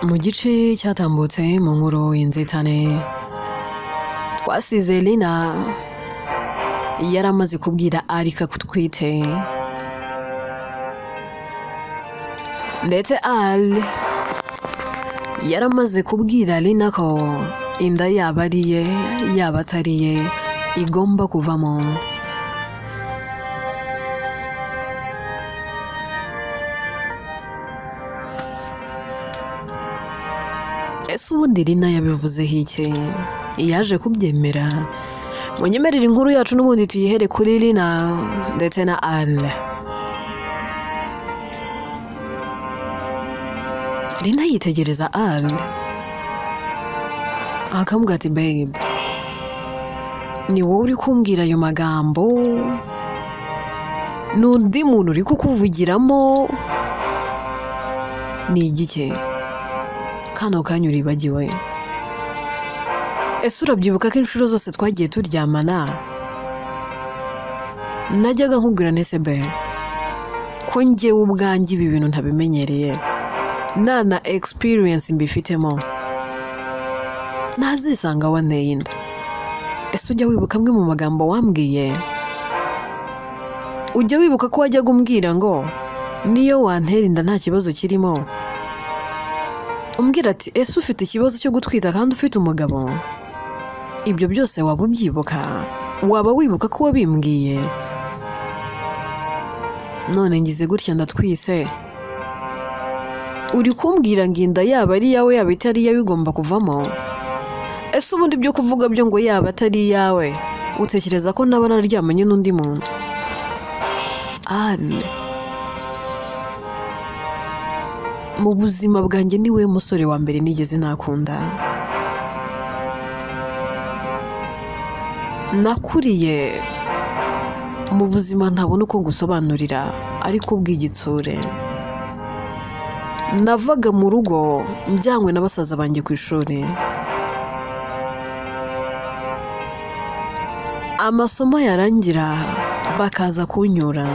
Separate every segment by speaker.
Speaker 1: Mu gice cyatambutse mu nkuru y'inzitane twasize Lina yaramaze kubwira Arika kutwite, ndetse Al yaramaze kubwira Lina ko inda yaba ari iye yaba atari iye igomba kuvamo. Ese ubundi Lina yabivuzeho iki? Yaje kubyemera? Munyemerere inkuru yacu n'ubundi tuyihere kuri Lina ndetse na Al. Lina yitegereza Al akamubwira ati babe, ni wowe uri kumbwira ayo magambo? N'undi muntu uri kukuvugiramo? Ni igike kano kanya uribagiwe? Ese urabyibuka ko inshuro zose twagiye turyamana najyaga nkubwira ntese be ko njyewe ubwanjye ibi bintu ntabimenyereye, nta na experience mbifitemo, ntazisanga wanteye inda. Ese ujya wibuka amwe mu magambo wambwiye? Ujya wibuka ko wajyaga umbwira ngo niyo wantera inda nta kibazo kirimo? Umbwira ati ese ufite ikibazo cyo gutwita kandi ufite umugabo? Ibyo byose waba ubyibuka? Waba wibuka ko wabimbwiye? None ngize gutya ndatwise, uri kumbwira ngo inda yaba ari iyawe yaba itari iyawe igomba kuvamo? Ese ubundi ibyo kuvuga byo ngo yaba atari iyawe, utekereza ko naba nararyamanye n'undi muntu? Al, mu buzima bwanjye ni we musore wa mbere nigeze nakunda. Nakuriye mu buzima ntabona uko ngusobanurira, ariko bw'igitsure. Navaga mu rugo njyanywe na basaza banjye ku ishuri. Amasomo yarangira bakaza kunyura.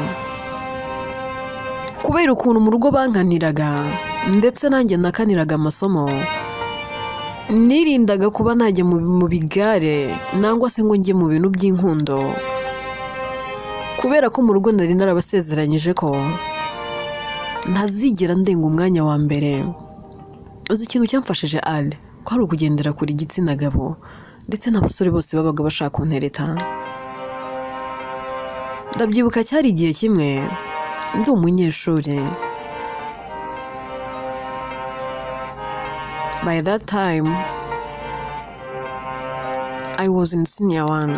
Speaker 1: Kubera ukuntu mu rugo bankaniraga ndetse nanjye nakaniraga amasomo, nirindaga kuba najya mu bigare nangwa se ngo njye mu bintu by'inkundo, kubera ko mu rugo nari narabasezeranyije ko ntazigera ndenga umwanya wa mbere. Uzi ikintu cyamfashije Al, ko ari ukugendera kure igitsina gabo ndetse n'abasore bose babaga bashaka kuntereta. Ndabyibuka cyari igihe kimwe ndi umunyeshuri. By that time, I was in senior one.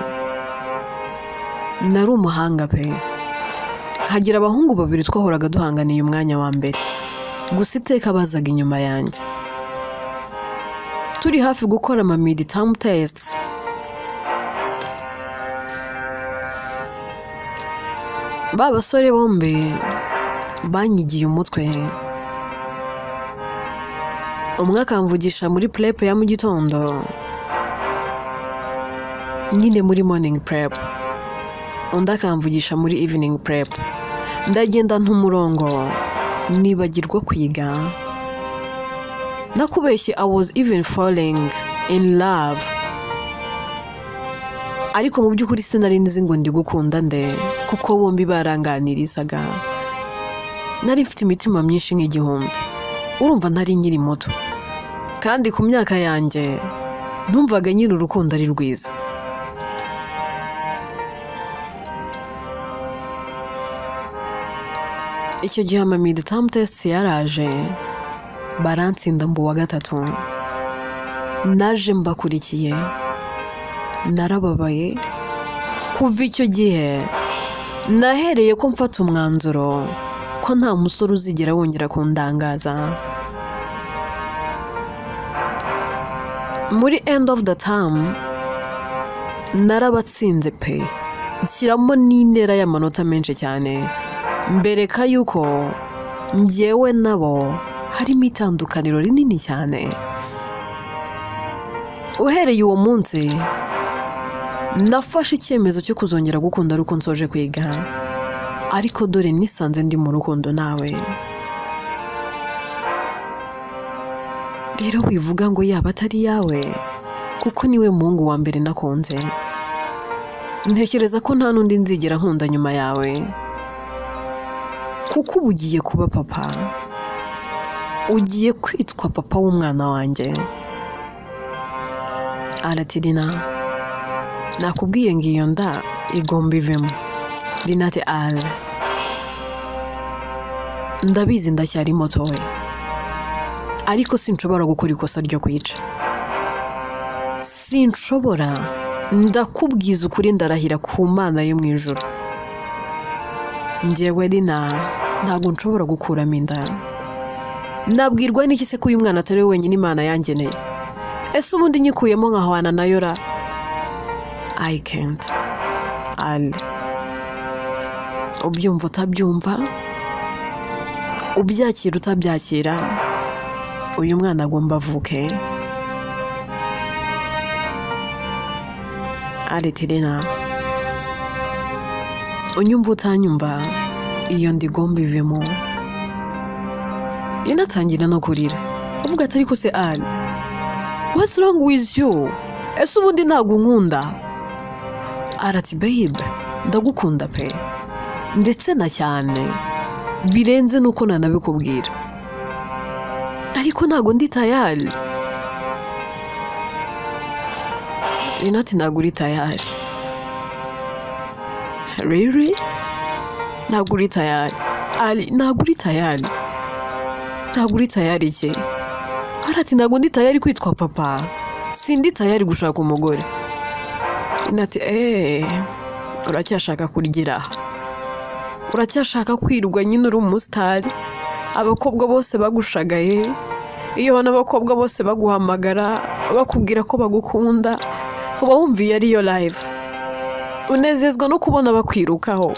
Speaker 1: Nari umuhanga pe. Hagira abahungu babiri twahoraga duhanganiye umwanya wa mbere, gusa iteka bazaga inyuma yanjye. Turi hafi gukora ama mid-term tests, ba basore bombi banyigiye umutwe. Umwe akamvugisha muri prep ya mu gitondo, nyine muri morning prep, undi akamvugisha muri evening prep. Ndagenda ntumurongo nibagirwa kwiga. Nakubeshye, I was even falling in love, ariko mu by'ukuri sinari nzi ngo ndi gukunda nde, kuko bombi baranganirizaga. Nari mfite imitima myinshi nk'igihumbi, urumva ntari nkiri muto, kandi ku myaka yanjye numvaga nyiri urukundo ari rwiza. Icyo gihe ama mid-term test yaraje, barantsinda mbu wa gatatu. Naje mbakurikiye, narababaye. Kuva icyo gihe nahereye ko mfata umwanzuro ko nta musore uzigera wongera kundangaza. Muri end of the term narabatsinze pe, nshyiramo n'intera y'amanota menshi cyane, mbereka yuko njyewe nabo harimo itandukaniro rinini cyane. Uhereye uwo munsi nafashe icyemezo cyo kuzongera gukunda ariko nsoje kwiga, ariko dore nisanze ndi mu rukundo nawe. Rero wivuga ngo yaba atari yawe, kuko niwe muhungu wa mbere nakunze. Ntekereza ko nta n'undi nzigera nkunda nyuma yawe, kuko ubu ugiye kuba papa, ugiye kwitwa papa w'umwana wanjye. Arati Rina, nakubwiye ngo iyo nda igomba ivemo. Rina ati Ale, ndabizi ndacyari mutoya, ariko sinshobora gukora ikosa ryo kwica. Sinshobora, ndakubwiza ukuri, ndarahira ku Mana yo mu ijuru. Njyewe Rina ntabwo nshobora gukuramo inda. Nabwirwa n'iki se ko uyu mwana atari we wenyine Imana yangeneye? Ese ubundi nyikuyemo nkahwana nayo ra? I can't. Ale, ubyumva utabyumva, ubyakira utabyakira, uyu mwana agomba avuke. Areti Rina, unyumva utanyumva, iyo ndigomba ivemo. Inatangira no kurira, avuga ati ariko se Ale, what's wrong with you? Ese ubundi ntabwo unkunda? Arati babe, ndagukunda pe, ndetse na cyane, birenze nuko nanabikubwira, ariko ntabwo ndi tayari. Rina ati ntabwo uri tayari. Really? Ntabwo uri tayari. Ali, ntabwo uri tayari. Ntabwo uri tayari iki? Arati ntabwo ndi tayari kwitwa papa, sindi tayari gushaka umugore. Rina ati uracyashaka kurgira, uracyashaka kwirwa nyine uri umusitari, abakobwa bose bagushagaye, iyo ubona abakobwa bose baguhamagara bakubwira ko bagukunda, uba wumva iyo ariyo life. Unezezwa no kubona bakwirukaho,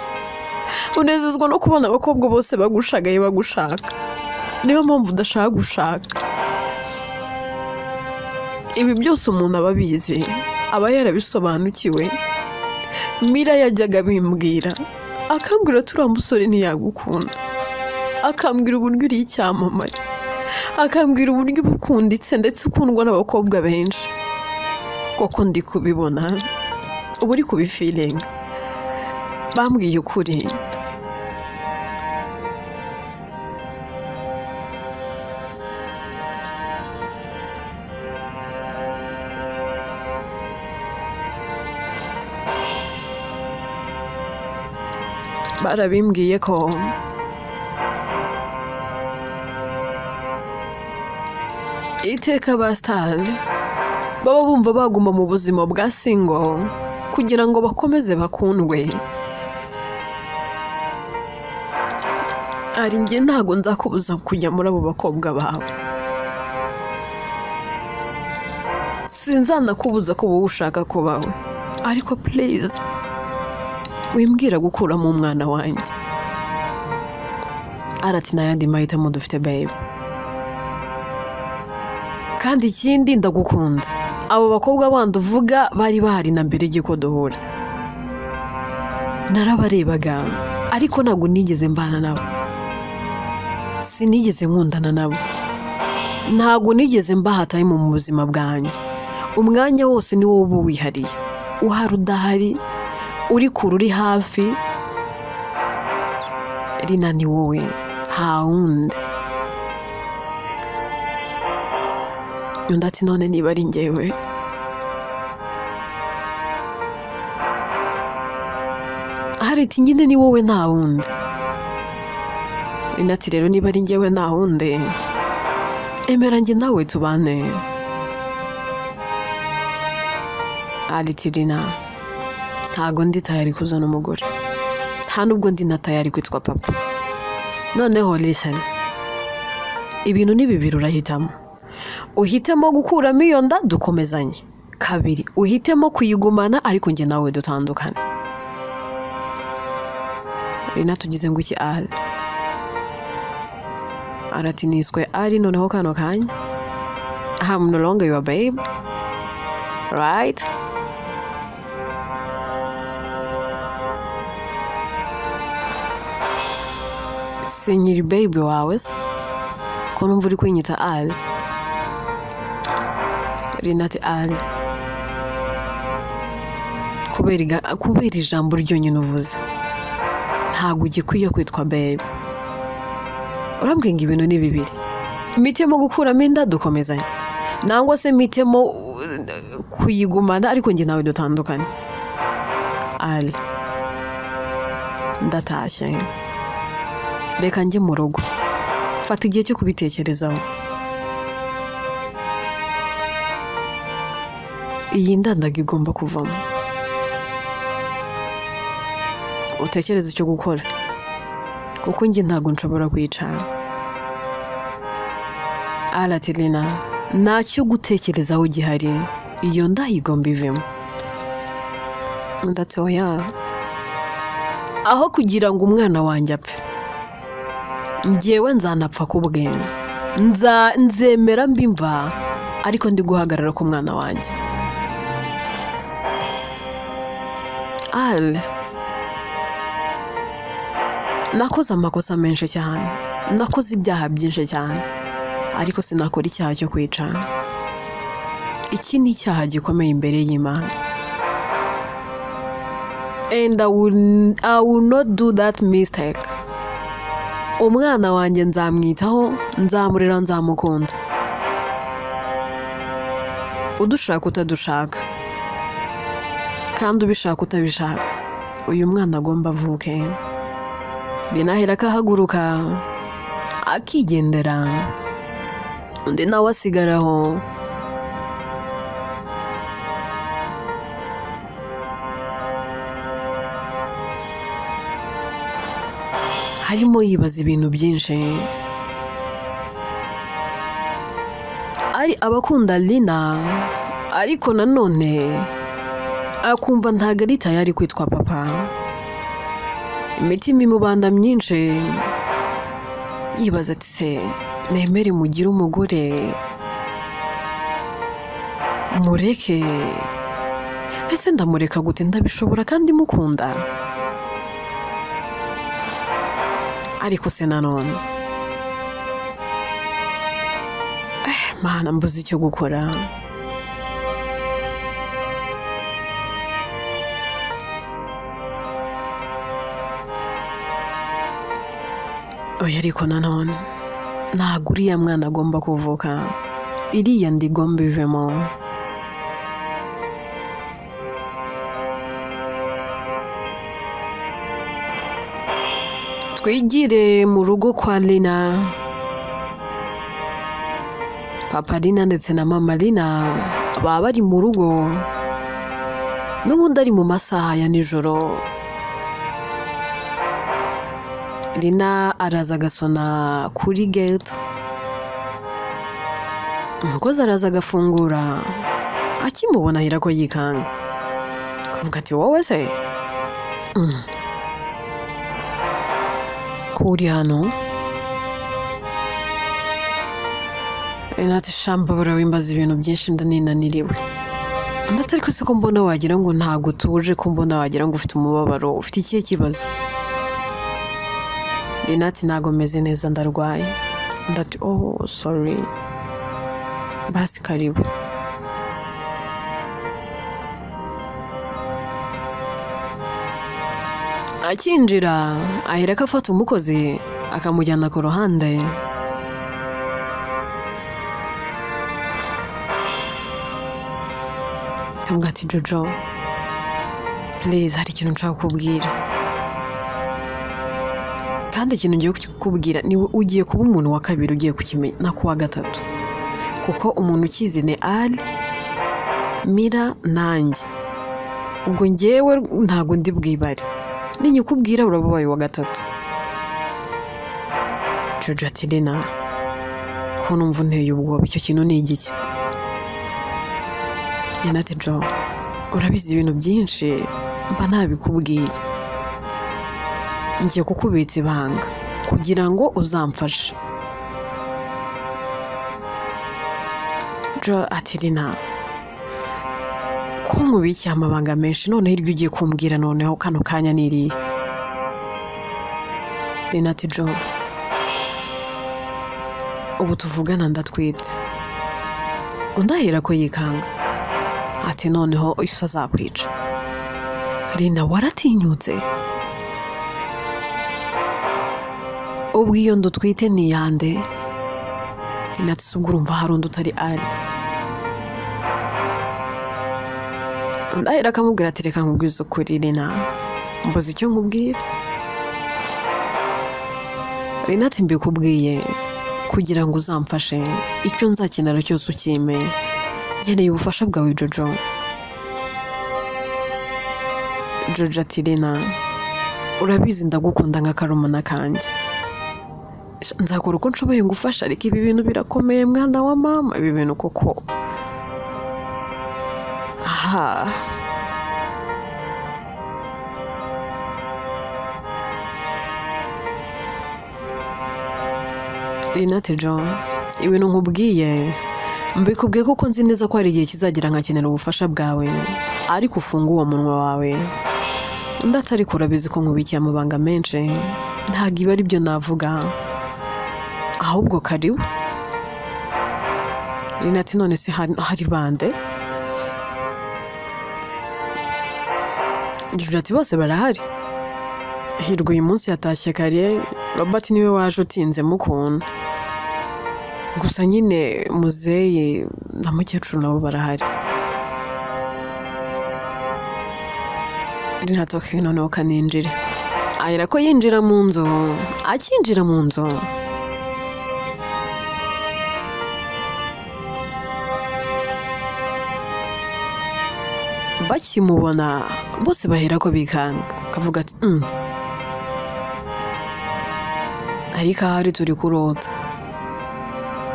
Speaker 1: unezezwa no kubona abakobwa bose bagushagaye bagushaka. Niyo mpamvu udashaka gushaka. Ibi byose umuntu aba abizi, aba yarabisobanukiwe. Mira yajyaga abimbwira, akambwira ati uriya musore ntiyagukunda, akambwira uburyo uri icyamamare, akambwira uburyo uba ukunditse ndetse ukundwa n'abakobwa benshi. Koko ndi kubibona, uba uri kubifilinga. Bambwiye ukuri. Barabimbwiye ko iteka ba star baba bumva baguma mu buzima bwa single kugira ngo bakomeze bakundwe. Ari njye ntabwo nzakubuza kujya muri abo bakobwa bawe, sinzanakubuza ko wowe ushaka kubawe, ariko please wimbwira gukuramo umwana wanjye. Arati n'ayandi mahitamo dufite babe, kandi ikindi ndagukunda. Abo bakobwa bandi uvuga bari bahari na mbere y'uko duhura, narabarebaga ariko ntabwo nigeze mbana nabo, sinigeze nkundana nabo, ntabwo nigeze mbaha time mu buzima bwanjye. Umwanya wose ni wowe uba wihariye, uhari udahari, uri kure uri hafi, Rina ni wowe, nta wundi. Undi ati none niba ari njyewe, Arati nyine ni wowe nta wundi. Rina ati rero niba ari njyewe nta wundi, emera njye nawe tubane. Arati Rina, ntabwo ndi tayari kuzana umugore, nta nubwo ndi na tayari kwitwa papa. Noneho listen, ibintu ni bibiri urahitamo. Uhitemo gukuramo iyo nda dukomezanye, kabiri uhitemo kuyigumana ariko njye nawe dutandukane. Rina tugize ngo iki Ale? Arati niswe Ali noneho kano kanya, I'm no longer your babe, right? Sinyiri baby wawe se? Ko numva uri kwinyita Ali? Lina ati Ali, kubera ijambo ryonyine uvuze ntabwo ugikwiye kwitwa babe. Urambwira ngo ibintu ni bibiri, mitemo gukuramo inda dukomezanye, nangwa se mitemo kuyigumana ariko njye nawe dutandukane. Ali, ndatashye, reka njye mu rugo, fata igihe cyo kubitekerezaho. Iyi ndandaga igomba kuvamo, utekereze icyo gukora kuko njye ntabwo nshobora kwicara. Ali ati Lina, ntacyo gutekerezaho gihari, iyo nda igomba ivemo. Undi ati oya, aho kugira ngo umwana wanjye apfe, njyewe nzanapfa ku bwe, nzemera mbimva ariko ndi guhagarara ku mwana wanjye. Ali, nakoze amakosa menshi cyane, nakoze ibyaha byinshi cyane, ariko sinakora icyaha cyo kwica. Iki ni icyaha gikomeye imbere y'Imana. And I will not do that mistake. Umwana wanjye nzamwitaho, nzamurera, nzamukunda. Udushaka utadushaka, kandi ubishaka utabishaka, uyu mwana agomba avuke. Lina ahera akahaguruka akigendera, undi nawe asigaraho. Harimo yibaza ibintu byinshi. Ari abakunda Lina, ariko nanone akumva ntago ari tayari kwitwa papa. Imitima imubanda myinshi, yibaza ati se nemere mugire umugore, mureke, ese ndamureka gute, ndabishobora kandi mukunda? Ariko se nanone Mana, mbuze icyo gukora. Oya, ariko nanone ntabwo uriya mwana agomba kuvuka, iriya nda igomba ivemo. Twigire mu rugo kwa Lina. Papa Lina ndetse na mama Lina baba bari mu rugo, n'ubundi ari mu masaha ya nijoro. Lina araza agasona kuri gate, umukozi araza agafungura, akimubona ahera ko yikanga, akavuga ati wowe se ko uri hano? Lina ati shamba wimbaza ibintu byinshi ndaninaniriwe. Undi ati ariko se ko mbona wagira ngo ntabwo utuje, ko mbona wagira ngo ufite umubabaro, ufite ikihe kibazo? Lina ati ntabwo meze neza, ndarwaye. Undi ati oh sorry, basi karibu. Akinjira aherako afata umukozi akamujyana ku ruhande. Akamubwira ati Jojo, please hari ikintu nshaka kukubwira, kandi ikintu ngiye kukubwira ni ugiye kuba umuntu wa kabiri ugiye kukimenya na kuwa gatatu, kuko umuntu ukizi ni Ali, Mira nanjye. Ubwo njyewe ntago ndi bwibare, ninyikubwira urababaye wa gatatu. Jojo ati Lina, ko numva unteye ubwoba, icyo kintu ni igiki? Lina ati Jo, urabizi ibintu byinshi mba ntabikubwiye, ngiye kukubitsa ibanga kugira ngo uzamfashe. Jo ati Lina, ko nkubikiye amabanga menshi, noneho iryo ugiye kumbwira noneho kano kanya ni irihe? Lina ati Jo, ubu tuvugana ndatwite, Undi ahera ko yikanga ati noneho isi azakwica. Rina waratinyutse, ubwo iyo nda utwite ni iyande? Rina ati ubwo urumva hari undi utari Ali? Undi ahera akamubwira ati reka nkubwize ukuri Rina, mbuze icyo nkubwira. Rina ati mbikubwiye kugira ngo uzamfashe, icyo nzakenera cyose ukime, nkeneye ubufasha bwawe Jojo. Jojo ati Rina urabizi ndagukunda nka karumuna kanjye, nzakora uko nshoboye ngufasha, ariko ibi bintu birakomeye mwana wa mama, ibi bintu koko. Aha Rina ati John, ibintu nkubwiye mbikubwiye kuko nzi neza ko hari igihe kizagira nkakenera ubufasha bwawe, ariko ufunge uwo munwa wawe. Undi ati ariko urabizi ko nkubikiye amabanga menshi, ntabwo ibi ari byo navuga, ahubwo karibu. Rina ati none se hari bande? Jojo ati bose barahari. Hirwa uyu munsi yatashye kare, Robert niwe waje utinze mukunda, gusa nyine muzeyi na mukecuru nabo barahari. Rina ati okay, noneho kaninjire. Ahera ko yinjira mu nzu, akinjira mu nzu bakimubona bose bahera ko bikanga, kavuga ati ariko ahari turi kurota,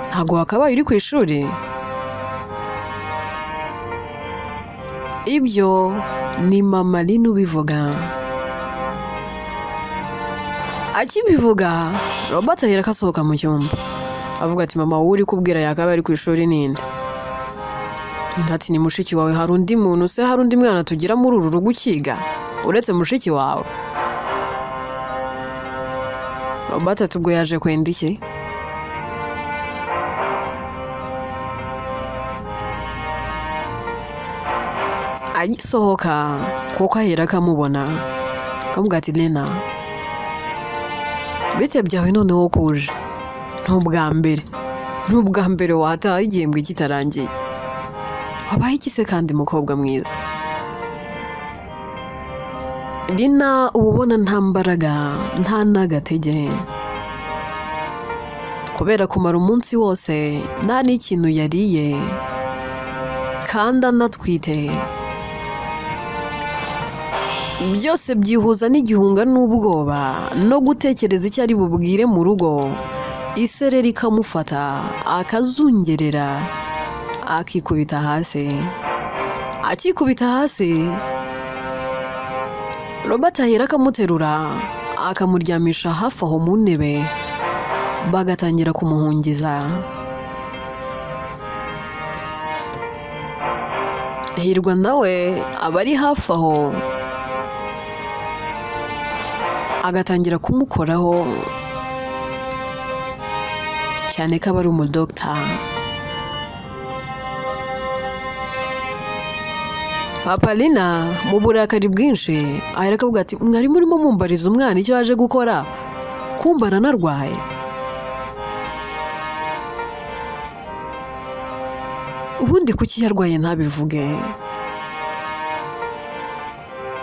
Speaker 1: ntabwo wakabaye uri ku ishuri. Ibyo ni mama Lina ubivuga. Akibivuga Robert ahera ko asohoka mu cyumba avuga ati mama wowe uri kubwira yakabaye ari ku ishuri ninde? Ati ni mushiki wawe, hari undi muntu se, hari undi mwana tugira muri uru rugo ukiga uretse mushiki wawe? Robert ati ubwo yaje kwenda iki? Agisohoka kuko ahera akamubona akamubwira ati Lena bite byawe noneho kuje, ntubwa mbere wataha igihembwe kitarangiye, wabaye iki se kandi mukobwa mwiza? Lina uba ubona nta mbaraga nta n'agatege, kubera kumara umunsi wose nta n'ikintu yariye kandi anatwite, byose byihuza n'igihunga n'ubwoba no gutekereza icyo ari bubwire mu rugo, isereri ikamufata akazungerera akikubita hasi. Akikubita hasi Robert ahera akamuterura akamuryamisha hafi aho mu ntebe, bagatangira kumuhungiza. Hirwa nawe aba ari hafi aho agatangira kumukoraho, cyane ko aba ari umudokita. Papa Lina mu burakari bwinshi ahera akavuga ati mwari murimo mumbariza umwana icyo yaje gukora, kumva aranarwaye. Ubundi kuki yarwaye ntabivuge?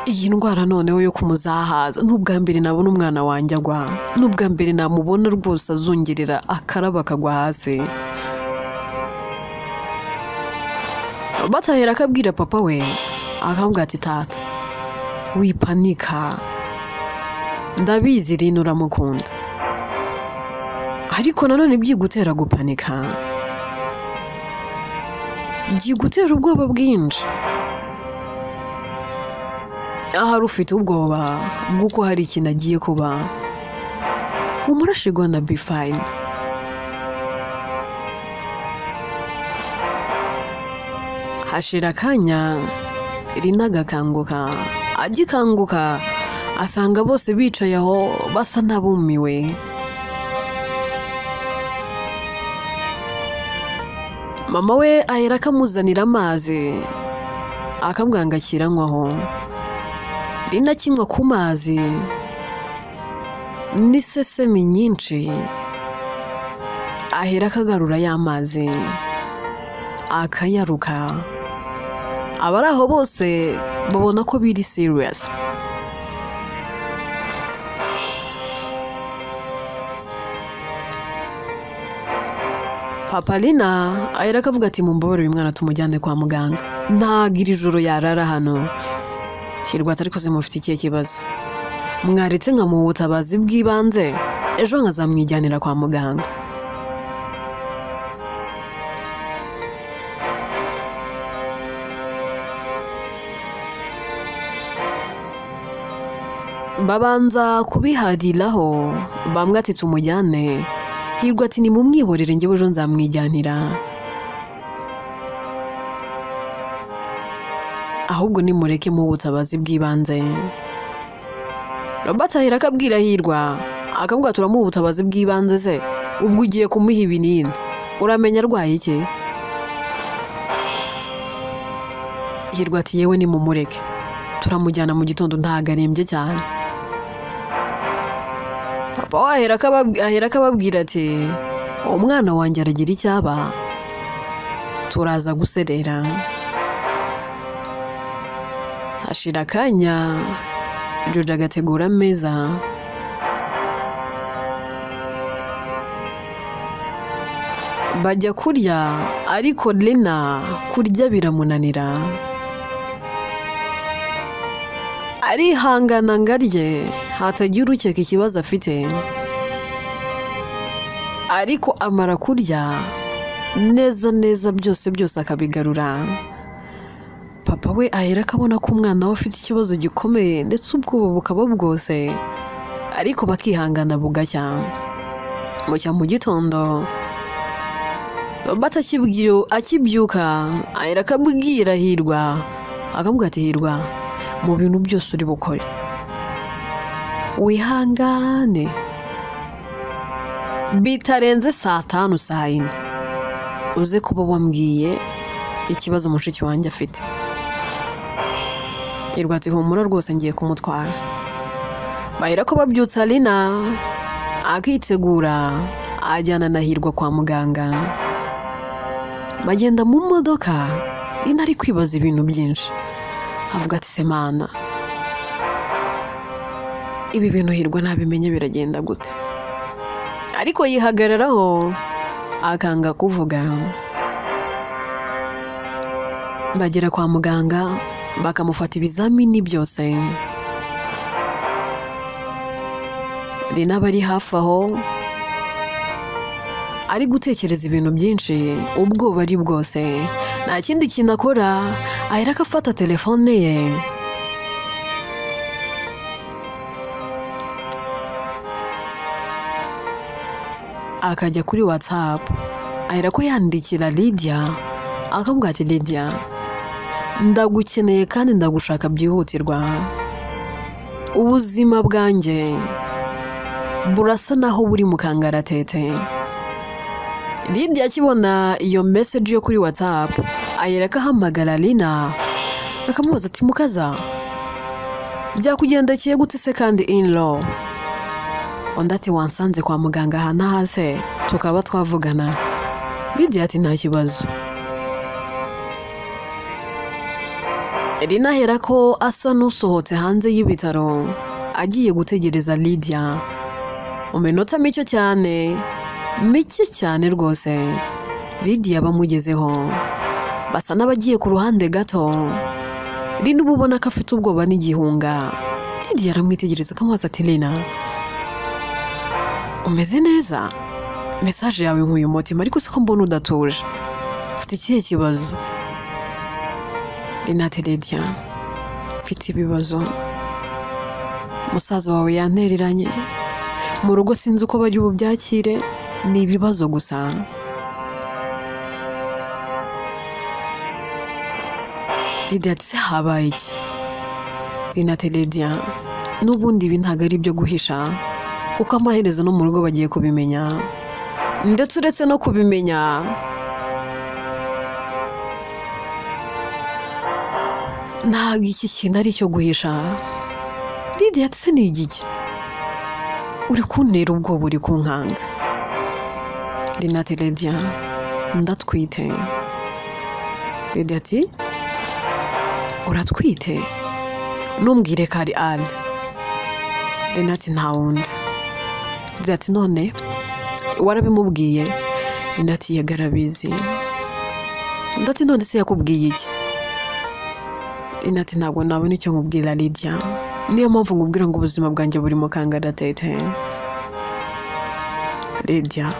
Speaker 1: Iyi ndwara noneho yo kumuzahaza, n'ubwa mbere nabona umwana wanjye agwa, n'ubwa mbere namubona rwose azungirira akaraba akagwa hasi. Batahera akabwira papa we akamubwira ati tata wipanika, ndabizi Lina uramukunda, ariko nanone byigutera gupanika, byigutera ubwoba bwinshi. Ahari ufite ubwoba bw'uko hari ikintu agiye kuba, humura she gonna be fine. Hashira akanya Lina agakanguka, agikanguka asanga bose bicaye aho basa n'abumiwe. Mama we ahera akamuzanira amazi akamubwira ngo akire anywaho. Lina akinywa ku mazi n'isesemi nyinshi, ahera akagarura ya mazi akayaruka. Abari aho bose babona ko biri serious. Papa Lina ahera akavuga ati mumbabarire uyu mwana tumujyane kwa muganga, ntago iri joro yarara hano. Hirwa ati ariko se mufite ikihe kibazo? Mwaretse nkamuha ubutabazi bw'ibanze ejo nkazamwijyanira kwa muganga. Babanza kubihariraho, bamwe ati tumujyane, Hirwa ati nimumwihorere njyewe ejo nzamwijyanira, ahubwo nimureke muhe ubutabazi bw'ibanze. Robert ahera akabwira Hirwa akamubwira turamuha ubutabazi bw'ibanze se ubwo ugiye kumuha ibinini uramenya arwaye iki? Hirwa ati yewe nimumureke turamujyana mu gitondo ntago arembye cyane. Papa we ahera akababwira ati umwana wanjye aragira icyaba turaza guserera. Hashira akanya Jojo agategura ameza, bajya kurya ariko Lina kurya biramunanira, arihangana ngo arye hatagira ukeka ikibazo afite, ariko amara kurya neza neza byose byose akabigarura. Papa we ahera akabona ko umwana we afite ikibazo gikomeye ndetse ubwoba bukaba bwose, ariko bakihangana bugacya. Bucya mu gitondo Robert akibyuka ahera akabwira Hirwa akamubwira ati Hirwa mu bintu byose uri bukore wihangane bitarenze saa 5 saa 4 uze kuba wambwiye ikibazo mushiki wanjye afite. Hirwa ati humura rwose ngiye kumutwara. Bahera ko babyutsa Lina akitegura ajyana na Hirwa kwa muganga. Bagenda mu modoka, Lina ari kwibaza ibintu byinshi, avuga ati semana ibi bintu Hirwa ntabimenye biragenda gute? Ariko yihagararaho akanga kuvuga. Bagera kwa muganga bakamufata ibizamini byose. Lina bari hafi aho ari gutekereza ibintu byinshi, ubwoba ari bwose, nta kindi kintu akora ahera akafata telefone ye akajya kuri WhatsApp, ahera ko yandikira Lydia akamubwira ati Lydia ndagukeneye kandi ndagushaka byihutirwa, ubuzima bwanjye burasa naho buri mu kangaratete. Lydia akibona iyo message yo kuri WhatsApp ahera ko ahamagara Lina akamubaza ati mukaza byakugendekeye gute se kandi in law? Undi ati wansanze kwa muganga aha n'aha se tukaba twavugana. Lydia ati nta kibazo. Lina ahera ko asa n'usohotse hanze y'ibitaro agiye gutegereza Lydia. Mu minota mike cyane rwose Lydia bamugezeho, basa n'abagiye ku ruhande gato. Lina uba ubona ko afite ubwoba n'igihunga. Lydia aramwitegereza akamubaza ati Lina umeze neza? Message yawe nkuye umutima ariko siko mbona udatuje, ufite ikihe kibazo? Lina ati Lydia mfite ibibazo, musaza wawe yantereranye mu rugo sinzi uko bari bubyakire, ni ibibazo gusa. Lydia ati se habaye iki? Lina ati Lydia n'ubundi ibi ntabwo ari ibyo guhisha kuko amaherezo no mu rugo bagiye kubimenya, ndetse uretse no kubimenya Ntabwo iki kintu ari icyo guhisha. Lidiya ati se ni igiki? Uri kuntera ubwoba, uri kunkanga. Lina ati Lidiya ndatwite. Lidiya ati uratwite? Ntumbwire ko ari Ali. Lina ati nta wundi. Lidiya ati none warabimubwiye? Lina ati yego arabizi. Undi ati none se yakubwiye iki? Lina ati ntabwo nabona icyo nkubwira Lidiya, niyo mpamvu nkubwira ngo ubuzima bwanjye buri mu kangaratete. Lidiya,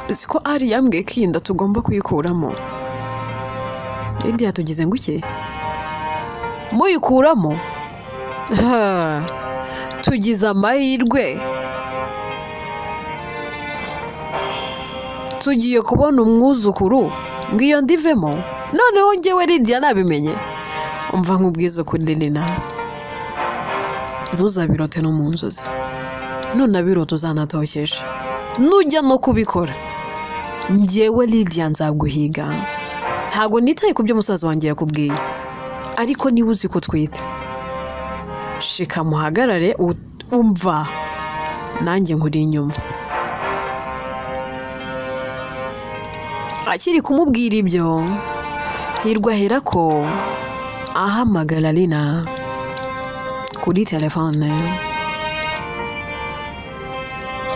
Speaker 1: uzi ko Ali yambwiye ko iyi nda tugomba kuyikuramo? Lidiya tugize ngo iki? Muyikuramo? Tugize amahirwe, tugiye kubona umwuzukuru ngo iyo ndivemo. Noneho njyewe Lidiya nabimenye. Umva nkubwize ukuri Lina, ntuzabirote no mu nzozi, nunabirota uzanatokesha, nujya no kubikora njyewe Lidiya nzaguhiga. Ntabwo nitaye ku byo musaza wanjye yakubwiye, ariko niba uzi ko twite, shika muhagarare, umva nanjye nkuri inyuma. Akiri kumubwira ibyo, Hirwa ahera ko ahamagara Lina kuri telefone.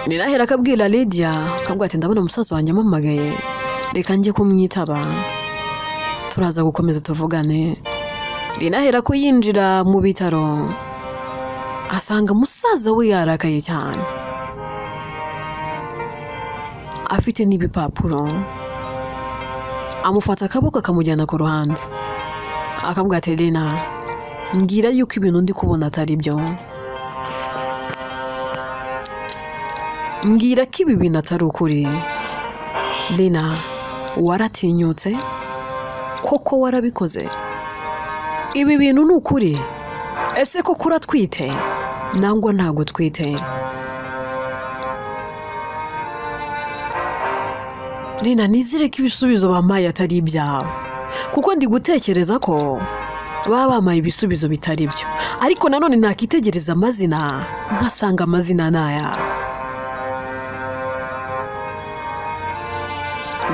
Speaker 1: Lina ahera akabwira Lidiya, akabwira ati ndabona umusaza wanjye ampamagaye, reka njye kumwitaba, turaza gukomeza tuvugane. Lina ahera ko yinjira mu bitaro, asanga musaza we yarakaye cyane, afite n'ibipapuro. Amufata akaboko akamujyana ku ruhande, akabwira ati Lina, mbwira yuko ibintu ndi kubona atari byo, mbwira ko ibi bintu atari ukuri. Lina, waratinyutse koko, warabikoze, ibi bintu ni ukuri? Ese koko uratwite nangwa ntabwo utwite? Lina, nizere ko ibisubizo bampaye atari ibyawe, kuko ndi gutekereza ko baba bampaye ibisubizo bitari byo, ariko nanone nakitegereza amazina nkasanga amazina ni ayawe.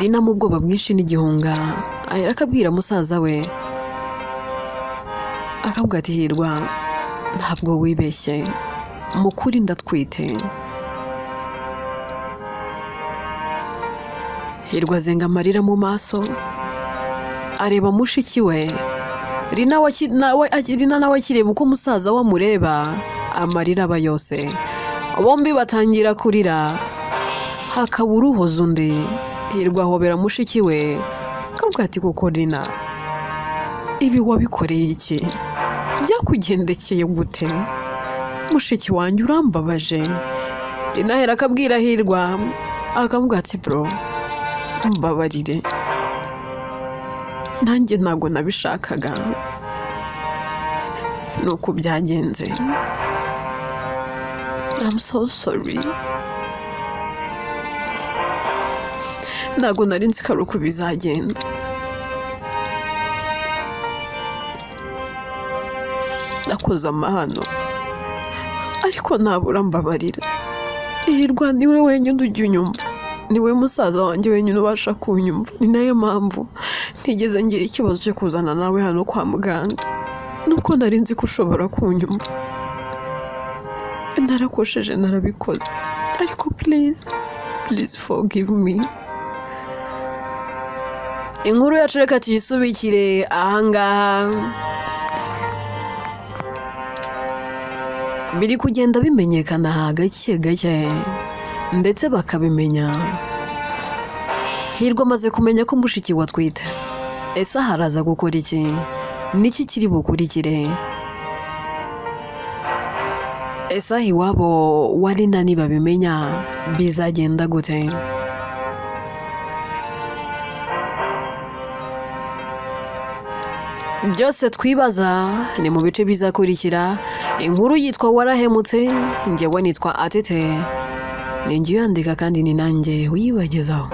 Speaker 1: Lina mu bwoba bwinshi n'igihunga ahera akabwira musaza we, akabwira ati Hirwa, ntabwo wibeshye, mu kuri ndatwite. Hirwa azenga amarira mu maso, areba mushiki we. Lina nawe akireba uko musaza we amureba, amarira aba yose. Bombi batangira kurira, hakaba uruhoza undi. Hirwa ahobera mushiki we, akabwira ati koko Lina, ibi wabikoreye iki? Byakugendekeye gute? Mushiki wanjye urambabaje. Lina ahera akabwira Hirwa, akamubwira ati bro, mbabarire, nanjye ntabwo nabishakaga, nuko byagenze. I'm so sorry, ntabwo nari nzi ko ari uko bizagenda. Nakoze amahano, ariko ntabura mbabarira. Hirwa niwe wenyine ujya unyumva, niwe musaza wanjye wenyine ubasha kunyumva, ni nayo mpamvu ntigeze ngira ikibazo cyo kuzana nawe hano kwa muganga, nuko nari nzi ko ushobora kunyumva. Narakosheje, narabikoze, ariko please, please forgive me. Inkuru yacu reka tuyisubikire ahangaha. Biri kugenda bimenyekana gake gake, ndetse bakabimenya. Hirwa amaze kumenya ko mushiki we atwite. Ese haraza gukora iki? Niki kiri bukurikire? Ese aho iwabo wa Lina nibabimenya bizagenda gute? Byose twibaza ni mu bice bizakurikira. Inkuru yitwa Warahemutse, njyewe nitwa Atete, ni njye uyandika kandi ni nanjye uyibagezaho.